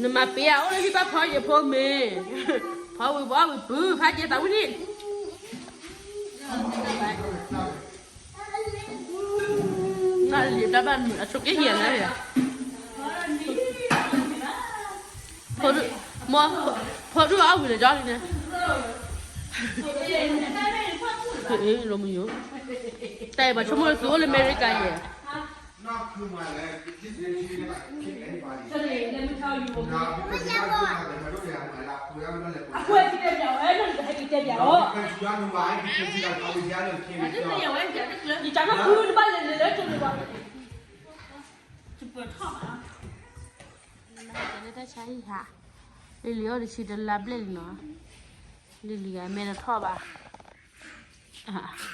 နမၤပ့ၤအအိၣ်လၢဟံၣ်ဘၣ်ဖီယဖိမ့ၢ်, ဖီဝံၤဘီဝံၤပုၢ်ဖးကဲသးဝံၣ်ဒံး, နလံၤတၢ်ဘၣ်အဆိးက့ယဲၢ်လၢယဲၢ်, ဖိဒုၣ်, ဖိဒုၣ်အဝံၤလၢကၠီလံန့ၣ်, လိမယိ, တၢ်အံၤပှၤဆိကမိၣ်လၢသုအိၣ်လၢအမဲရကၤယဲၢ် လၢတၢ်ဆါဟံၣ်ဟး, လံၤလံၤအီၣ်တဆံတလါဘျဲၣ်လံနီၤ, လံၤလံၤဂၤမဲတထီၣ်ဘၣ်,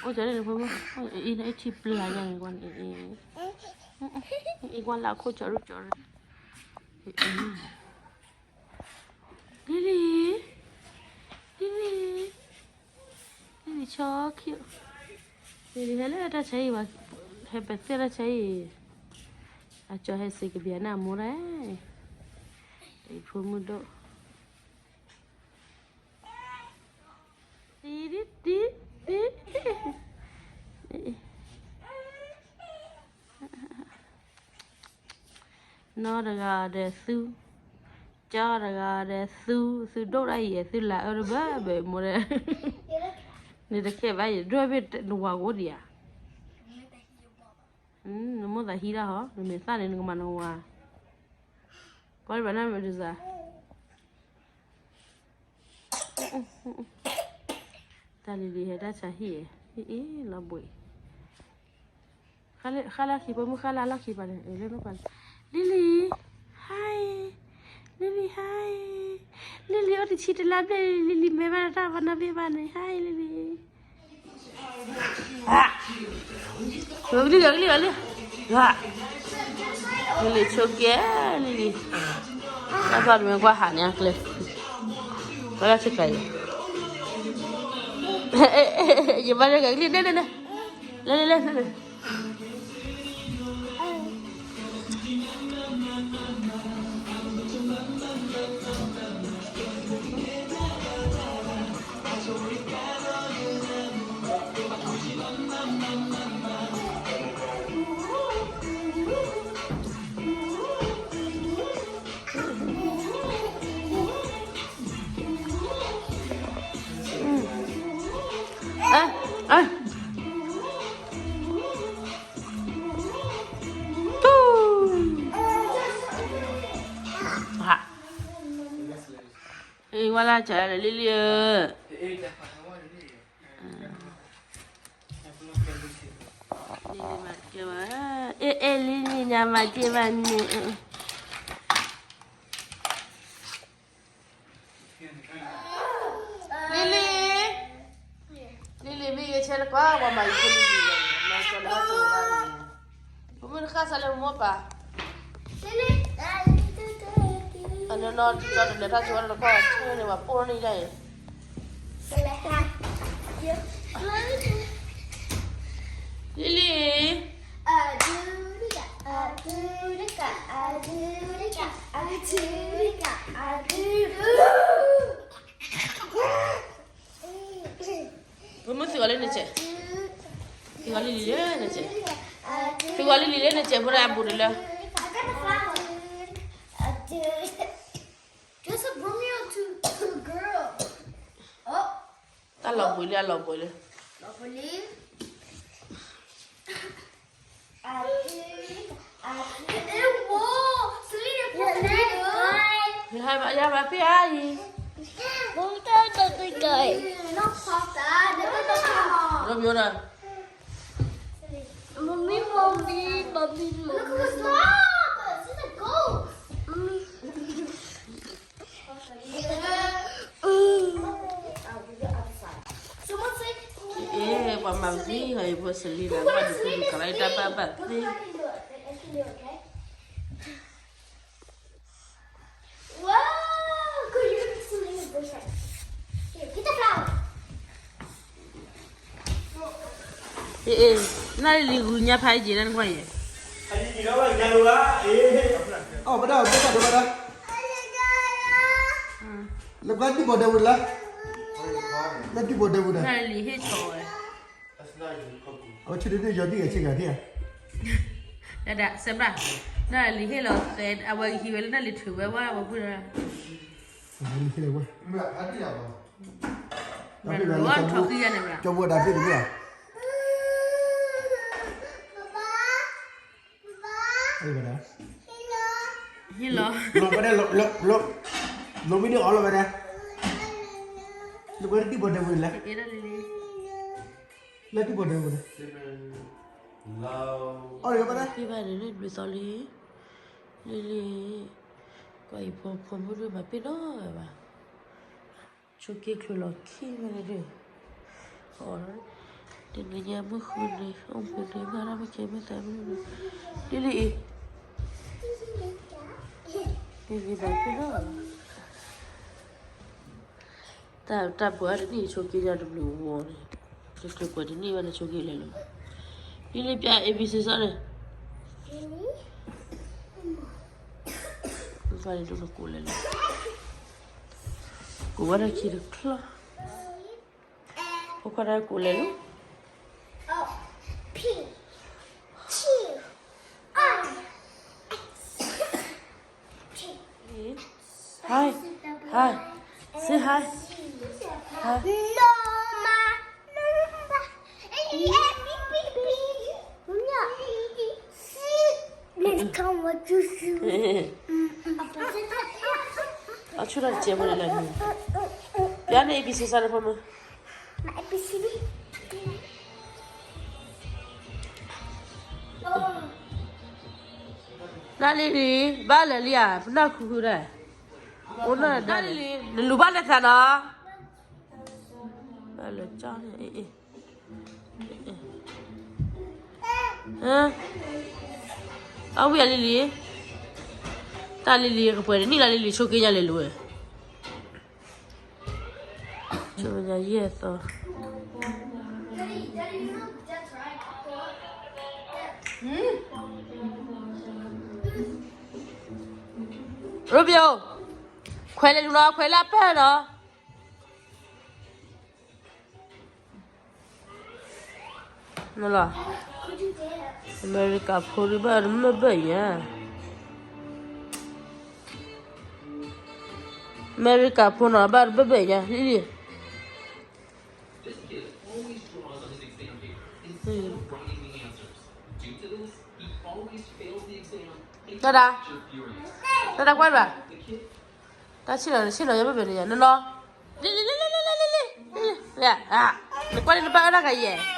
အိၣ်ကၠီန့ၣ်ဖိမုၣ်, အံၤထံပျၢ်ညါန့ၣ်ကွၢ်န့ၣ်, အံၤကွၢ်လၢခိၣ်ကၠီရူၢ်ကၠီရူၢ်, လံၤလံၤ, လံၤလံၤ, လံၤလံၤဆီခံ, လံၤလံၤဟဲလၢတၢ်ဆါဟံၣ်ဘၣ်, ဟဲပသ့ၣ်တၢ်ဆါဟံၣ်, အကၠီဟဲစ့ကဘျၤန့ၣ်အမိၢ်ဒၣ်, ဖိမုၣ်ဒိၣ် တံၤတံၤတံၤ, နီၢ်တဂၤဒီးသူ, ကၠီတဂၤဒီးသူ, သုဒိၣ်ဒၣ်ယဲၢ် သုလၤအၢတဘၢဘၢမိၢ်ဒီး, နတခဲဘၣ်ယဲၢ် ဒွဲၣ်ဘ့ၣ်နဝၤကအိၣ်ဒံးဧါ, နမိၢ်သးဟံးတၢ်ဟီ, နမ့ၢ်သၣ်န့ၣ် နကမၤနဝၤ, ကွၢ်ဘၣ်နမ့ၢ်တစး တၢ်လံၤလံၤဟဲတၢ်ဆါဟံၣ်, အ့ၣ်လီၤဘှံး, ဃါလၢခံ ဖိမုၣ်ဃါလၢလီၢ်ခံပၤန့ၣ်, လၢနပၤ, လံၤလံၤ, hi, လံၤလံၤ hi, လံၤလံၤအိၣ်တဆံတလါဘျဲၣ်လံ, လံၤလံၤမဲဘၣ်တၢ်ဘၣ်နီတဘ့ၣ်ဘၣ်န့ၣ်, hi လံၤလံၤ ဂၤကလံၣ်ဂၤကလံၣ်, ဂၤ, လံၤလံၤဆိက့, လံၤလံၤ, တၢ်ဖီတမ့ၢ်ကွၢ်ဟးန့ၣ်အကျဲ, ကွၢ်လၢဆ့ကၤအံၤ, ယဘၣ်လၢဂၤကလံၣ်န့ၣ်န့ၣ်, လဲၤလဲၤလဲၤလဲၤ ဝဲလၢကလံလံဧၢ, အဲၣ်အဲၣ်လံလံညါမၤက့ၤဘၣ်န့ၣ် လံလံ, လံလံမ့ၢ်ဂ့ၤဆဲလၢကွၢ် ပှၤမၤယဖိလံလံ, မၤကၠီလၢဟီၣ်ခိၣ်ဘၣ်န့ၣ်, ပမ့ၢ်တဃၣ်စးလၢမိၢ်ပၢ်, အနီၢ်နီၢ်ကၠီတလဲၤထီၣ်ဆိဝဲလၢတခီၣ်ဆၢန့ၣ် ပှၤပိၢ်န့ၣ်ဒၣ်အံၤ, လံလံ ဖိမုၣ် သုဂီၤလၢနစဲး, သုဂီၤလံလံလၢနစဲး, သုဂီၤလံလံလၢနစဲးဖိဒၣ်အဘူးတလၢ, Joseph Romeo to girl. တၢ်လီၤဘှံးလံ အလီၤဘှံးလံ. Whoa, Selena, put the needle. ယဘၣ်ပ့ၢ်အါအံၤ. Romeo ဒီး Mommy, mommy, mommy, mommy. Look who's up. She's a ghost. Mommy. Someone say, အဲ ပှၤမၤသံဟီၣ်အံၤ ဖိ Selena ဘၣ်ဒုးကၠူဒုးကရၢတၢ်ဘၣ်ဘၣ်သ့. Whoa, go, you're gonna be Selena's boyfriend. Here, get the flower. အ့ အ့ နလံၤဂုာ်ညါဖးယံာ်လၢနကွၢ်ယဲၢ်. အီၣ်ဘၣ်ဒီး ဘၣ်ဒီး ဘၣ်ဒီး. လၢကွၢ်ဒံၣ်ဘီဒဲဝဲလၢ, လၢဒံၣ်ဘီဒဲဝဲဒၣ်, နလံၤဟ့ၣ်ဆီဝဲ, အဝဲဆ့ဒိၣ်န့ၣ်ယီၤဒံၣ်ဂဲၤဆ့ဂၤဒံၣ်ဧါ, နဒၣ်စဲးဘၣ်, နလံၤဟ့ၣ်လီၤသဲ အဝဲကဟံးဝဲလၢနလံၤထုးဝဲဝဲဝဲပုၢ်, လံၤဟ့ၣ်လီၤဝဲ, ကၠီဘိဒၣ်ဖ့ၣ်တဘ့ၣ်ဧါ ဟ့ၣ်လီၤ, လီၤဝဲဒၣ်, လီၤမ့ၢ်န့ၣ်အီၣ်လီၤဝဲဒၣ်, လၢကွၢ်ဒံၣ်ဘီဒဲဝဲလၢ, လၢဒံၣ်ဘီဒဲဝဲလၢ, အီၣ်လီၤဝဲဒၣ်, ဘၣ်ဒ်န့ၣ်နွံသီလံ, လံၤလံၤ, ကွၢ်အံၤဖိဖိမုၣ်ဒုးမၤပ့ၢ်နီတဂၤဘၣ် ဆိးက့ချုးလီၤခံမ့ၢ်န့ၣ်ဒုး, တနံၤညါမုၢ်ဃုန့ၣ် အိၣ်မူန့ၣ် ဘၣ်တၢ်မုၢ်ကဲမုၢ်သးမုၢ်, ဒ်လံအံၤ, ဒ်လံဘၣ်ပ့ၢ်နီၤ, တၢ်ပှၤတနံၣ်ဆိးက့ယၤတဘျုးဝီၤန့ၣ်, တချုးပှဲၤတနံၣ်ဘၣ်န့ၣ်ဆိးက့လဲၤလီၤ, ဒ်လံပျၢ် A B C စ့ၢ်န့ၣ်, မ့ၢ်ဖးန့ၣ်ဒိၣ်နကိးလဲၤလီၤ ကိးဝဲဒၣ်ခံတချီၣ်, ဖိခွါတၢ်ကိးလဲၤလီၤ, hi, hi, say hi, hi. အဆူၣ်ထီၣ်တစဲးဖိလၢလၢ်န့ၣ်, ပျၢ်န့ၣ် A B C စ့ၢ်န့ၣ်ဖိမုၣ်, နလံၤလံၤ ဘၣ်လၢာ်လံဧါ ပနၢ်ခူဃုဒၣ်, အိၣ်နၢ်ဒၣ်လံ, နလူၤဘၣ်လၢသးနီၤ, ဘၣ်လၢာ်ကၠီန့ၣ်, အဝံၤအလံၤလံၤ, တၢ်လံၤလံၤ ကပှဲၤတနံၣ်လၢလံၤလံၤဆိးက့ညါလဲၤလူၤဝဲ ဆိညါယဲၢ်သီ, ရူဘံယိ, ခွဲးလၢလူၤနီၤ ခွဲးလၢအပၢၢ်နီၤ, နလီၤ, အမဲရကၤဖိဒုးဘၣ်တမ့ၢ်ဘၢၣ်ညါ, အမဲရကၤဖိနီၤ ဘၣ်တဘၢၣ်ဘၢၣ်ညါ လံၤလံၤ တၢ်ဒါ, တၢ်ဒါကွၢ်ဘၣ်, တၢ်ဆ့ၣ်နီၤ ဆ့ၣ်နီၤယဘၣ်ဘၣ်န့ၣ်ယါ နီၢ်နီၢ်, လံၤလံၤလံၤလံၤလံၤလံၤလံၤ, နကွၢ်လံနဘၣ်အၢတၢ်ကယဲၢ်,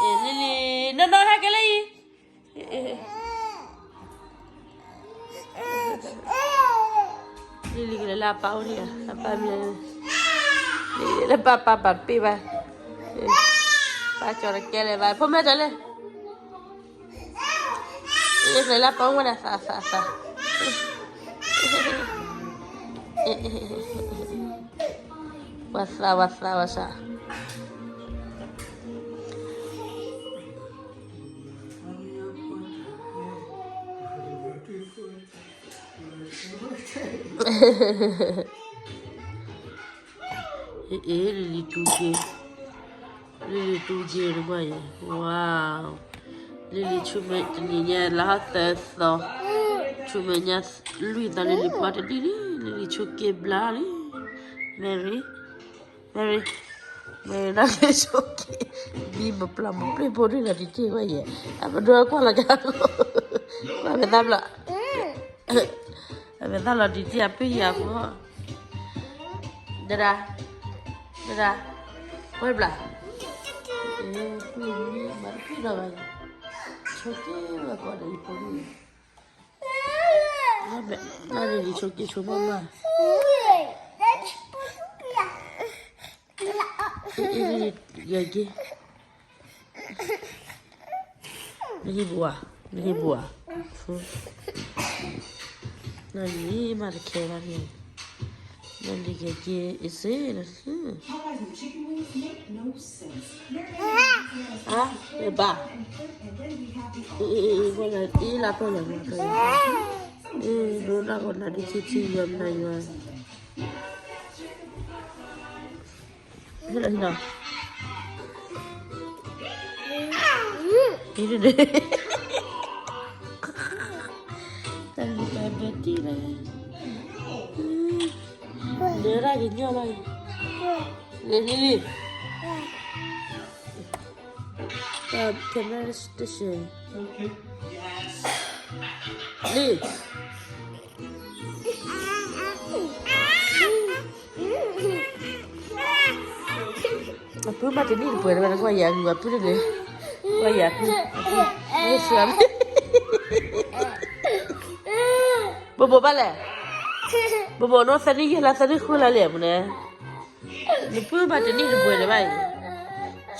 လံၤလံၤ နီၢ်နီၢ်ဟဲက့ၤလၢအံၤ လံၤလံၤကလဲၤလၢအပၢ်အိၣ်န့ၣ်, အပၢ်မ့ၢ်, လံၤလံၤလၢပၢ်ပၢ်ပာ်တပ့ၢ်ဘၣ်, ပၢ်ကၠီတကဲလၢၤဘၣ် ဖိမ့ၢ်တၢ်လဲၣ်, လံၤလံၤကလဲၤလၢအပၢ်အိၣ်ဝဲဒၣ်သးသးသး ပှၤသးပှၤသးပှၤသး အ့ လံၤလံၤတူၢ်က့ၤ, လံၤလံၤတူၢ်က့ၤနကွၢ်အံၤ, ဝါ, လံၤလံၤဆူမဲာ်တနံၤညါလါသၢသီ, ဆူမဲာ်ညါလွံၢ်သီလံၤလံၤဖီတဒံၣ်လံ, လံၤလံၤဆိးက့ၤဘျါလံ, Mary, Mary နလံၤဆိးက့ၤ, မံမပျီမပျ့ၤဖိဒ်န့ၣ်တက့ၢ်ဝဲယဲၢ်, အပဒိကွၢ်လီၤကါ, ကွၢ်မဲာ်သၣ်ဘျီ အမဲာ်သၣ်လီၤဒံးတံၢ်အပ့ၢ်ယၤဖိ, ဒဒၣ်, ဒဒၣ်, ဝဲဘျီ, မၤတပ့ၤဒီးဘၣ်, ဆိးက့ၤဝဲကိးဒီးယဖိန့ၣ်, နဆိးက့ၤဆိးမးမး, ယက့ၤ နဟံးဘူးဧါ, နဟံးဘူးဧါ, နလံၤမၤတခဲဘၣ်န့ၣ်, နလံၤကက့ၤအ့ၣ်စ့လၢ, အဘၣ်, အ့ၣ်လၢပၢၢ်လီၤ, အ့ၣ် နၢ်ကီၢ်နၤဒ်ဆံဆံယွၤမနၤယွၤ, ဟ့ၣ်လီၤဟ့ၣ်လီၤ, ဟ့ၣ်ဒ်, တၢ်လံၤတၢ်ဘဲတံၢ်လီၤ, ဒၢတၢ်ကညီလီၤ, လံၤလံၤလံၤ, တၢ်ဖဲမတရှဲ, လံၤ အပုၢ်ဘၣ်တနံၣ်တပှဲၤတဘၣ် ကွၢ်ယၤဂုၤအပုၢ်တဂ့ၤ, ကွၢ်ယၤပုၢ်, မ့ၢ်ဆှၢ, ဘိဘိဘၣ်လဲၣ်, ဘိဘိနီၢ်သၢနံၣ်ယဲၢ်လါသၢနံၣ်ဃုလါလဲၣ်အပူၤန့ၣ်, နပုၢ်ဘၣ်တနံၣ်တပှဲၤတဘၣ်အံၤ,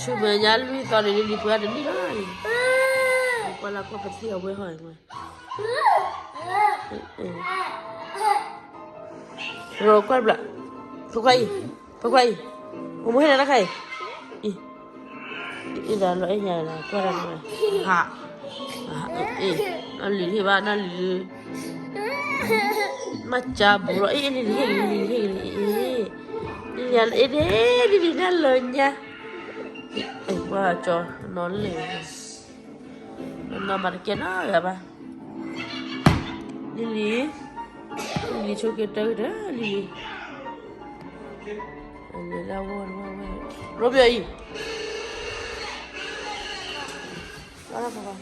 ဆူမဲာ်ညါလွံၢ်သီန့ၣ် လံၤလံၤပှဲၤတနံၣ်လီၤအံၤ, ကွၢ်လၢကွၢ်ပသံၣ်အဝဲဟီၣ်အံၤ, ရိကွၢ်တဘျီ, ဖိခွါအံၤ, ဖိခွါအံၤ, အိၣ်မူဟဲလၢတၢ်ခါအံၤ, အံၤ, အံၤဒၣ်လီၤအဲၣ်ညါလီၤ ကွၢ်တၢ်တဘျီ, ဟး, အ့ၣ်, နလံၤဟ့ၣ်ဘၣ် နလံၤ, မ့ၢ်ကၢဘူးလီၤ အ့ၣ် လံၤလံၤဟ့ၣ်ဂ့ၤ လံၤလံၤဟ့ၣ်ဂ့ၤ အ့ၣ်, လံၤလံၤ အ့ၣ်ဒ့ လံၤလံၤ နလၢညါ, ကွၢ်ကၠီ နီၢ်လံၤ နီၢ်မၤတကဲနီတဂၤဘၣ်, လံၤလံၤ, လံၤလံၤဆိက့ၤတၢ်ကတၢၢ် လံၤလံၤ, လၢဝဲဝဲဝဲ, ရိဘံၣ်အံၤ,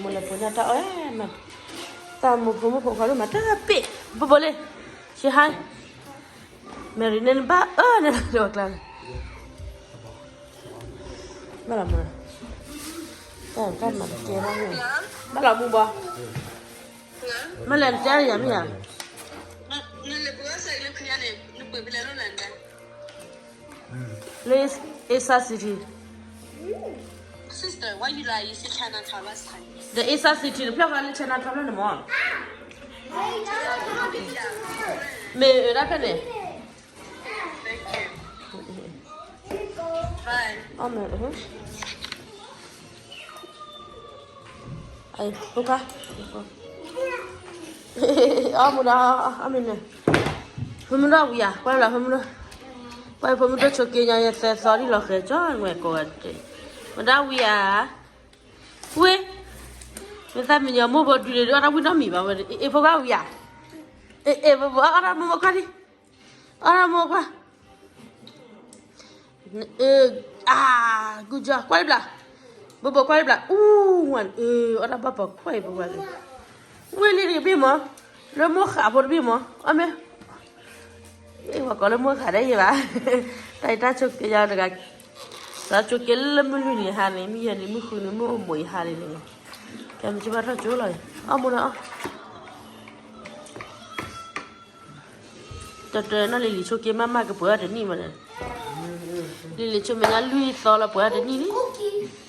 မိၢ်လဲၤဖိညါတၢ်အီၣ်, တၢ်မိၢ်ဖိမုၣ်ဖိခွါဒိၣ်မးတၢ်ပ့ၢ်, ဘိဘိလံ, ဆံဟါ, မဲရံၤန့ၣ်နဘၣ်အၢန့ၣ်လီၤကျါန့ၣ်, ဘၣ်လီၤမူ, တၢ်တၢ်မၤတကဲဘၣ်န့ၣ်, ဘၣ်လီၤမူဘီ, မ့ၢ်လဲၤနတဲယၤမ့ၢ်ယၤ လၢ Asia City, the Asia City တဖျၢၣ်ဃီလၢ Chinatown ဖျၢၣ်န့ၣ်မ့ၢ်, မ့ၢ်အၢဒၣ်ဖဲန့ၣ်, အီၣ်မ့ၢ် ဖိခွါ, အီၣ်မူဒီး အီၣ်မ့ၢ်န့ၣ်, ဖိမုၣ်ဒိၣ်ဝံၤဧါ ကွၢ်လၢဖိမုၣ်ဒိၣ်, ကွၢ်ဖိမုၣ်ဒိၣ်ဆိးက့ညါယသဲသီဒ်လီၤဃဲၤကၠီဝဲကိးဂၤဒဲး, မ့ၢ်ဒၣ်ဝံၤဧါ, ဝ့ၢ်, မ့ၢ်သးမံညီၤမိၢ်ဖိဒုးန့ၣ် ဒုးအီၣ်တၢ်ဝံၣ်နီတမံၤဘၣ်ဝဲ, အ့ၣ် ဖိခွါဝံၤဧါ, အ့ၣ် အ့ၣ် ဖိဖိ အီၣ်တၢ်မိၢ်မိၢ်ကွၢ်ဒံး, အီၣ်တၢ်မိၢ်ကွၢ် အါ, ဂုၢ်ကၠီ ကွၢ်လံဘျီ, ဘိဘိကွၢ်လံဘျီ, အူဝဲ, အီၣ်တၢ်ဘၣ်ပှၤခွဲးအံၤ ဘိဘိလံ, ဝ့ၢ်လံတကဘ့ၣ်မး, လၢမိၢ်ဃာ်ဖိတဘ့ၣ်မး, အီၣ်မ့ၢ်, အ့ၣ် ပှၤကိးလၢမိၢ်ဃာ်ဒ်ယဲဘၣ်, တၢ်အံၤတၢ်ဆိးက့ယၤတဂၤ, တၢ်ဆိးက့လၢမုၢ်လွံၢ်နံၤဟါန့ၣ် မုၢ်ယဲၢ်နံၤ မုၢ်ဃုနံၤ မုၢ်အိၣ်မိးယဟါန့ၣ်န့ၣ်, ကဲမ့ၢ်ကဘၣ်ထီၣ်ကၠိလီၤ, အီၣ်မူဒီးအီၣ် တၢ်တနီၢ်လံၤလံၤ ဆိးက့မးမး ကပှဲၤအီၤတနံၣ်မးန့ၣ်, လံၤလံၤဆိးမဲာ်ညါလွံၢ်သီလီၤ ပှဲၤအီၤတနံၣ်လံ.